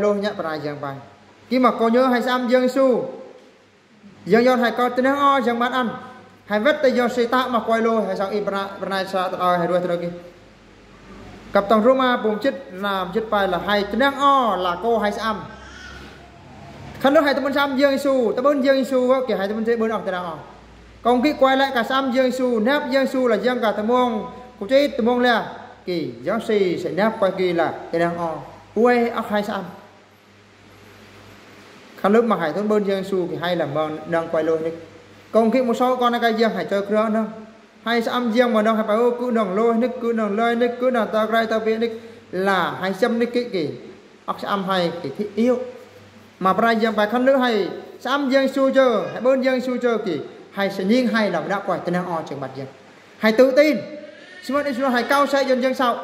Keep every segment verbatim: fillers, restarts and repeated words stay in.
lô nhă pơrai jang pai. Ki ma kơ nhơ hai săm Yang Yêsu. Yang Yôn hai kơ tơnăng o jang mat ăn. Hai wet tơ Yang Yêsu ta ma kuai lô hai sang i pơrai, pơrai sa tơ hai ruai tơ ki. Kăp tang Rôma bung jĭt năm jĭt pai lah hai tơnăng o lah kơ hai săm. Khăn lơ hai tơmăn săm Yang Yêsu, tơmăn Yang Yêsu ki hai tơmăn tê bơ̆n ŏk tơnăng o. Kông ki kuai lĕ kơ săm Yang Yêsu, năp Yang Yêsu lah yang kơ tơmông, kŭ čit tơmông lah ki Yang Yêsu sĕ năp kuai ki lah tơnăng o. Kuai ŏk hai săm. Khăn lơ ma hai tơmăn bơ̆n Yang Yêsu ki hai lah mơ̆ng nang kuai lô nik. Kông ki mŭ sâu kơ nang kơ yang hai čơ krơ nang. Hai săm yang ma nang hai pai ô kŭ nang lô nik, kŭ nang lơi nik, kŭ nang tơ krai tơ pê nik. Lah hai săm nik ki ki. Ŏk săm hai ki thi iu. Ma pơrai jang pai khăn lơ hai săm Yang Yêsu čơ, hai bơ̆n Yang Yêsu čơ ki. Hai sơnhing hai lah năp kuai tơnăng o jang mat yang. Hai tự tin. Sơmơ̆t Yêsu hai kâo sĕ Yang Yôn săo.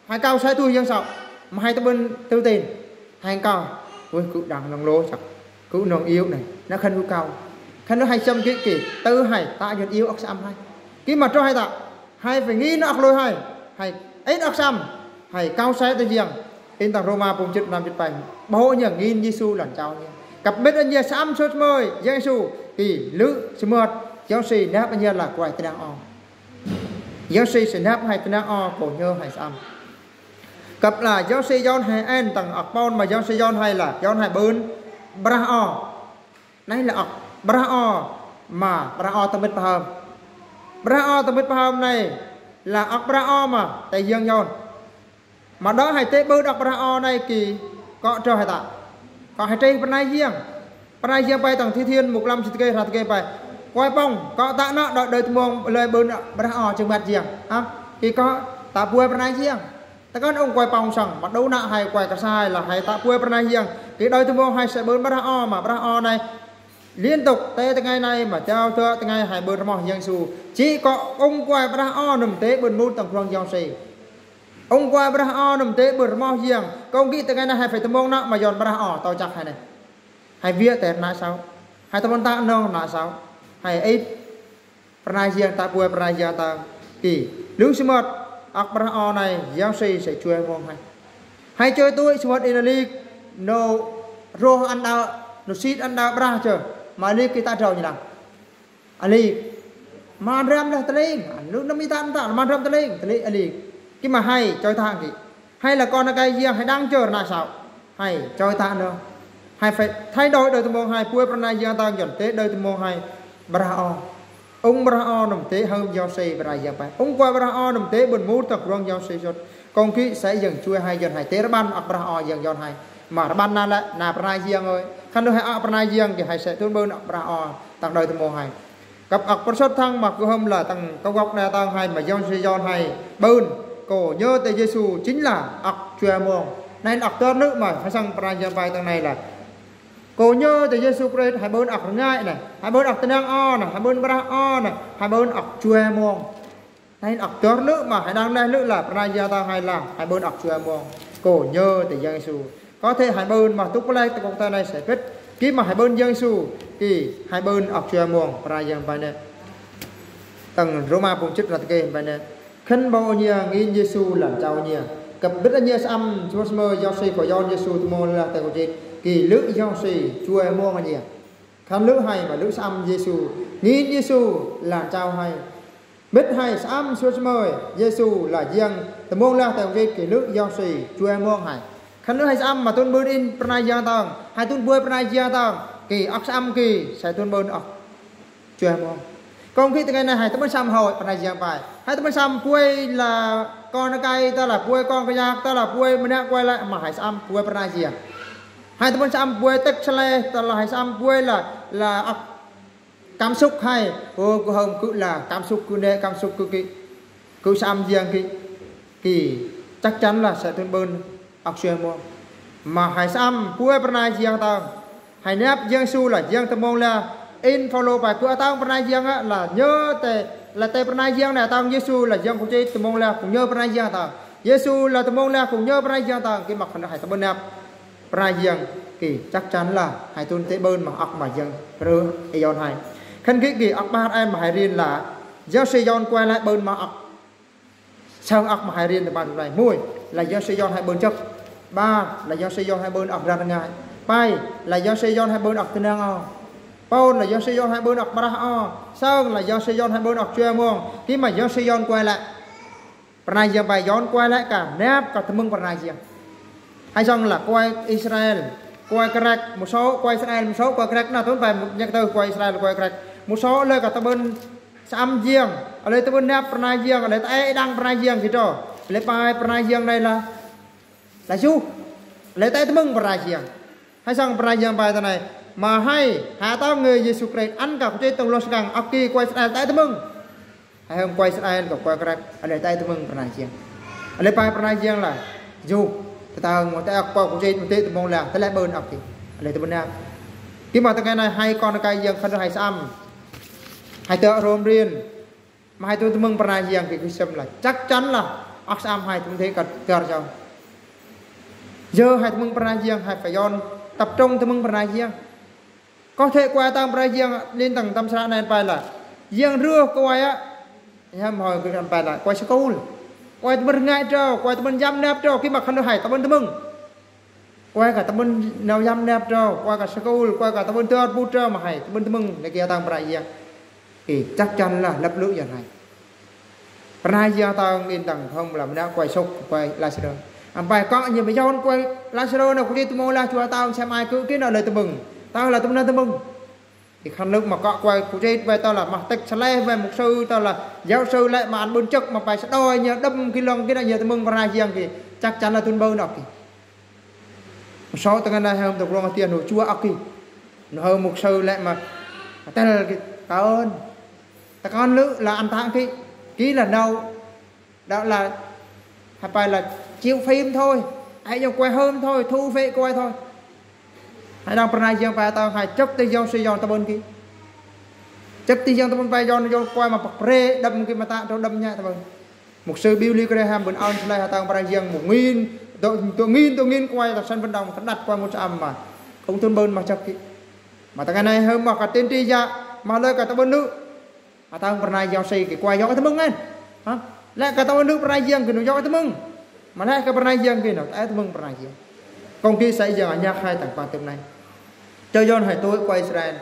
Hai kâo sĕ tu Yang săo. Ma hai tơmăn tự tin. Hai kâo. Ui kŭ đang nang lô čăk. Kŭ nang iu nai. Nă khăn kŭ kâo. Khăn lơ hai săm ki ki. Tơ hai. Ta Yôn iu ŏk săm hai. Ki ma trô hai ta. Hai phải ngin ŏk lôi hai. Hai in ŏk săm. Hai kâo sĕ tơ yang. In tang Rôma bung jĭt năm jĭt pai. Bơ hŏ nhia ngin Yêsu lăn čao nhia. Kăp mĕt ăn nhia săm sơmơi Yang Yêsu. Ki lư̆ sơmơ̆t. Yang Yêsu năp ăn nhia lah kuai tơnăng o. Yang Yêsu sĕ năp hai tơnăng o kơ nhơ hai săm. Kăp lah Yang Yêsu Yôn hai en tang ŏk pôn ma Yang Yêsu Yôn hai lah Yôn hai bơ̆n brah o. Nai lah ŏk brah o ma brah o tơmĭt pơhơm. Brah o tơmĭt pơhơm nai lah ŏk brah o ma tơ Yang Yôn. Ma đŏ hai tê bơ̆n ŏk brah o nai ki kơ trơ hai ta. Kơ hai tê pơnai yang. Pơnai yang pai tang thi thiên mŭk lăm si tơkê hra tơkê pai. Kuai pông kơ ta nă đŏ đơi tơmông lơi bơ̆n brah o jang mat yang. Ha? Ki kơ ta buai pơnai yang. Tơ kăn ung kuai pông sang ma đô nă hai kuai kơ sai lah hai ta buai pơnai yang. Ki đơi tơmông hai sĕ bơ̆n brah o ma brah o nai. Liên tục tê tơngai nai ma chao tơ tơngai hai bơ̆n rơmoh Yang Yêsu. Či kơ ung kuai brah o nŭm tê bơ̆n mŭt tang kruang Yang Yêsu. Ung kuai brah o nŭm tê bơ̆n rơmoh yang. Kông ki tơngai nai hai phải tơmông nă ma Yôn brah o tơ čăk hai nai. Hai wiă tê nă săo. Hai tơmăn ta nong nă săo. Hai ip. Pơnai yang ta buai pơnai yang ta ki. Lư̆ sơmơ̆t ŏk brah o nai Yang Yêsu sĕ čuai mông hai. Hai čơi tui sơmơ̆t in alik. Nô roh ăn đă, nô sit ăn đă brah čơ. Ma alik ki ta drao nhia lăng. Alik. Man răm lah tơling. Lư̆ nâm i ta ăn ta man răm tơling. Tơling alik. Ki ma hai čơi ta ki. Hai lah kơ nang kơ yang hai đang čơ nă săo. Hai čơi ta nơ. Hai phải thay đổi đơi tơmông hai buai pơnai yang ta Yôn tê đơi tơmông hai. Brah o. Ung brah o nŭm tê hơm Yang Yêsu pơrai yang pai. Ung kuai brah o nŭm tê bơ̆n mŭt tang kruang Yang Yêsu sŭt. Kông ki sĕ yang čuai hai Yôn hai tê rơbăn ŏk brah o yang Yôn hai. Ma rơbăn nă lĕ nă pơnai yang ơi. Khăn lơ hai ŏk pơnai yang ki hai sĕ tŭn bơ̆n ŏk brah o tang đơi tơmông hai. Kăp ŏk pơsŏt thăng ma kơhơm lah tang kơ gŏk nă tang hai ma Yang Yêsu Yôn hai. Bơ̆n kơ nhơ tơ Yêsu chính là ŏk čuai mông. Nai ŏk tơr nŭ ma hai sang pơnai yang pai tang nai lah. Kơ nhơ tơ Yêsu Krist hai bơ̆n ŏk rơngai nai. Hai bơ̆n ŏk tơnăng o nai. Hai bơ̆n brah o nai. Hai bơ̆n ŏk čuai mông. Nai ŏk tơr nŭ ma hai đang nai nŭ lah pơnai yang ta hai lah. Hai bơ̆n ŏk čuai mông. Kơ nhơ tơ Yang Yêsu. Kơ thê hai bơ̆n ma tŭk pơlai tơ kông ta nai sĕ pĭt. Ki ma hai bơ̆n Yang Yêsu. Ki hai bơ̆n ŏk čuai mông. Pơnai yang pai nai. Tang Rôma bung jĭt ră tơkê pai nai. Khăn bơ nhia ngin Yêsu lăn čao nhia. Kăp bĭt ăn nhia săm sơmơ̆ Yang Yêsu kơ Yôn Yêsu tơmông lah tơ kŭ čit. Ki lư̆ Yang Yêsu čuai mông ăn nhia. Khăn lư̆ hai ma lư̆ săm Yêsu. Ngin Yêsu lăn čao hai. Mĕt hai săm sơmơ̆ Yêsu lah yang tơmông lah tơ kŭ čit ki lư̆ Yang Yêsu čuai mông hai. Khăn lư̆ hai săm ma tŭn bơ̆n in pơnai yang tang. Hai tŭn buai pơnai yang tang. Ki ŏk săm ki sĕ tŭn bơ̆n ŏk čuai mông. Kông ki tơngai nai hai tơmăn săm hơi pơnai yang pai. Hai tơmăn săm buai lah kơ nang kơ ta lah buai kông kơ yak ta lah buai mơnă kuai lah ma hai săm buai pơnai yang. Hai tơmăn săm buai tĕk sơleh ta lah hai săm buai lah lah ŏk cảm xúc hai. Ô kơhơm kŭ lah cảm xúc kŭ nê cảm xúc kŭ ki. Kŭ săm yang ki. Ki chắc chắn lah sĕ tŭn bơ̆n ŏk čuai mông. Ma hai săm buai pơnai yang tang. Hai năp Yang Yêsu lah yang tơmông lah in Phao-lô pai kŭ atang pơnai yang a lah nhơ tê lah tê pơnai yang nai atang Yêsu lah yang kŭ čit tơmông lah kŭ nhơ pơnai yang tang. Yêsu lah tơmông lah kŭ nhơ pơnai yang tang ki ma khăn hai tơmăn năp pơnai yang ki chắc chắn lah hai tŭn tê bơ̆n ma ŏk ma yang prơ e Yôn hai. Khăn ki ki ŏk ƀar ai ma hai rin lah Yang Yêsu Yôn kuai lai bơ̆n ma ŏk. Sang ŏk ma hai rin tơmăn nai. Mui lah Yang Yêsu Yôn hai bơ̆n čăk. Bar, là Yang Yêsu Yang hai bơ̆n ŏk rar rơngai. Pai, là Yang Yêsu Yang hai bơ̆n ŏk tơnăng ŏ. Pôn, là Yang Yêsu Yang hai bơ̆n ŏk mra ŏ. Sơng, là Yang Yêsu Yang hai bơ̆n ŏk jua mong. Khi mà Yang Yêsu Yang quay lại, Pran Yang pai Yang quay lại kơ năp kơ tơmơ̆ng Pran Yang. Hai sơng là quay Israel, quay Grek, một số quay Israel, một số quay Grek, na tơmơ̆n pai nhắc tới quay Israel, quay Grek. Một số lơi kơ tơmơ̆n sơ̆m Yang, lơi tơmơ̆n năp Pran Yang, lơi tơ̆ đăng Pran Yang gitu. Lơi pai Pran Yang anai là, là Yêsu. Lơi tơ̆ tơmơ̆ng Pran Yang. Hai sơ̆ng Pran Yang pai tơ anai, mă hai, hơtao ngơi Yêsu Krist ăn kơ kuchit tong lŏng sơkăng, ŏk ki quay Israel tơ̆ tơmơ̆ng. Hai hơm quay Israel kơ quay Grek, lơi tơ̆ tơmơ̆ng Pran Yang. Lơi pai Pran Yang là Yêsu. Tơtao mă tơ̆ ŏk kuchit mă tơ̆ tơmơ̆ng lah, tơlơi bơ̆n ŏk ki. Lơi tơmơ̆ng năp. Khi mà tơ anai hai kon kơ Yang khân hai sơ̆m. Hai tơ̆ rôm rin. Mă hai tơ̆ tơmơ̆ng Pran Yang ki kơsem là chắc chắn là ŏk sơ̆m hai tơ̆ tơ̆ kơ tơ̆ jao. Yơ hai tơ̆ tơmơ̆ng Pran Yang, hai phải Yang tập trung tơ̆ tơmơ̆ng Pran Yang. Có thể quay tang Pran Yang, lên tang tâm sra anai pai là Yang rưh quay ă. Yăm hơi kơ pai là quay school. Quay tơ̆ bơ̆n rơngai trao, quay tơ̆ bơ̆n yăm năp trao, khi mà khân hai tơ̆ bơ̆n tơmơ̆ng. Quay kơ tơ̆ bơ̆n nao yăm năp trao, quay kơ school, quay kơ tơ̆ bơ̆n tơ̆ bơ̆n trao mă hai tơ̆ bơ̆n tơmơ̆ng, lơi ki tang Pran Yang. Ê, chắc chắn là lăp lŭ Yang hai. Pran Yang tang in tang hơm là mă năp quay sŏk, quay Lazarơ. Ăn pai kơ ñu mă Yang quay Lazarơ nao kuchit tơmơ̆ng lah jua tao sem ai kơ ki nao lơi tơmơ̆ng. Tao là tơ̆ bơ̆n nao tơmơ̆ng. Ê, khân lŭ mă kơ quay kuchit pai tao là mă tĕk sơleh pai mục sư tao là giáo sư lĕ mă ăn bơ̆n chăk mă pai sơđoi ñu đăm ki lŏng ki nao ñu tơmơ̆ng Pran Yang ki. Chắc chắn là tŭn bơ̆n ŏk ki. Một số tơ anai hơm tơ̆ glông hơtian nô chua ŏk ki. Nô hơm mục sư lĕ mă tĕl ki tao ơn. Tao kon lŭ là ăn tang ki. Ki là nao, đó là, hai pai là chiếu phim thôi. Ai Yang quay hơm thôi, thu phí quay thôi. Hai đăng Pran Yang pai tao hai chăk tơ Yang Yêsu Yang tơ̆ bơ̆n ki. Chăk tơ Yang tơ̆ bơ̆n pai Yang Yang quay mă păk pre đăm ki mă tao trao đăm nhă tơ̆ bơ̆n. Mục sư Billy Graham bơ̆n ăn sơleh hơtang Pran Yang một nghìn, tơ, tơ nghìn, tơ nghìn quay tơ sân vận động tơ đăt quay một trăm mà. Không tŭn bơ̆n mă chăk ki. Mă tơ anai hơm mă kơ tiên tri ya, mă lơi kơ tơ̆ bơ̆n lŭ. Hơtang Pran Yang Yêsu ki quay yŏk tơmơ̆ng ăn. Hă? Lĕ kơ tơ̆ bơ̆n lŭ Pran Yang ki nô yŏk tơmơ̆ng. Mă lĕ kơ Pran Yang ki nô, tơ̆ tơmơ̆ng Pran Yang. Kông ki sai Yang nhă hai tang pă tơ̆ anai. Cho Yang hai tui quay Israel.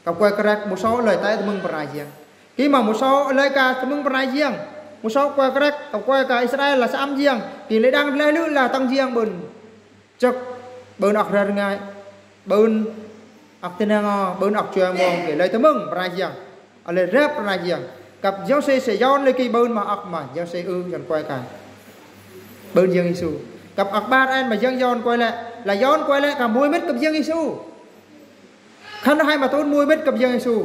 Kơ quay Grek một số lơi tơ̆ tơmơ̆ng Pran Yang. Khi mà một số lơi kơ tơmơ̆ng Pran Yang, một số quay Grek, kơ quay kơ Israel là sơ̆m Yang, ki lơi đăng lơi lŭ là tang Yang bơ̆n. Chăk, bơ̆n ŏk rar rơngai, bơ̆n ŏk tơnăng ŏ, bơ̆n ŏk jua mong ki lơi tơmơ̆ng Pran Yang. Lơi răp Pran Yang. Kăp Yang Yêsu Yang lơi ki bơ̆n mă ŏk mă, Yang Yêsu ư Yang quay kơ bơ̆n Yang Yêsu. Kăp ŏk bar ăn mă Yang Yang quay lĕ, là Yang quay lĕ kơ mui mĭt kăp Yang Yêsu. Khân hai mă tŭn mui mĭt kăp Yang Yêsu.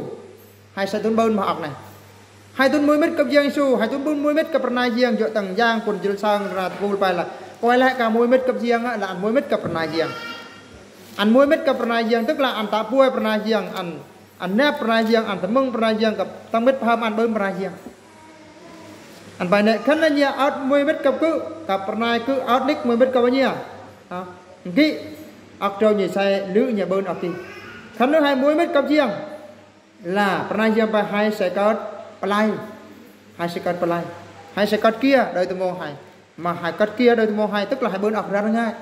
Hai sa tŭn bơ̆n mă ŏk anai. Hai tŭn mui mĭt kăp Yang Yêsu, hai tŭn bơ̆n mui mĭt kăp Pran Yang, jŏ tang Yang Pôn Jơl Sang ra tơpul pai là. Quay lĕ kơ mui mĭt kăp Yang, là ăn mui mĭt kăp Pran Yang. Ăn mui mĭt kăp Pran Yang, tức là ăn tao pui Pran Yang, ăn, ăn năp Pran Yang, ăn tơmơ̆ng Pran Yang, kăp tang mĭt pơham ăn bơ̆n Pran Yang. Ăn pai nĕ khân nĕ ñu ŏt mui mĭt kăp kơ, kăp Pran Yang kơ ŏt nik mui mĭt kăp ñu. Hă? Ngĭ, ŏk trô ñu sai lŭ ñu bơ̆n ŏk ki. Khân nĕ hai mui mĭt kăp Yang. Là Pran Yang pai hai sa kơt play. Hai sa kơt play. Hai sa kơt kia đơi tơmơ̆ng hai. Mă hai kơt kia đơi tơmơ̆ng hai, tức là hai bơ̆n ŏk rar rơngai.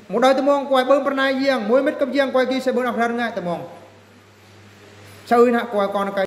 Một đơi tơmơ̆ng quay bơ̆n Pran Yang, mui mĭt kăp Yang quay ki sa bơ̆n ŏk rar rơngai tơmơ̆ng. Sa ư nă quay kon kơ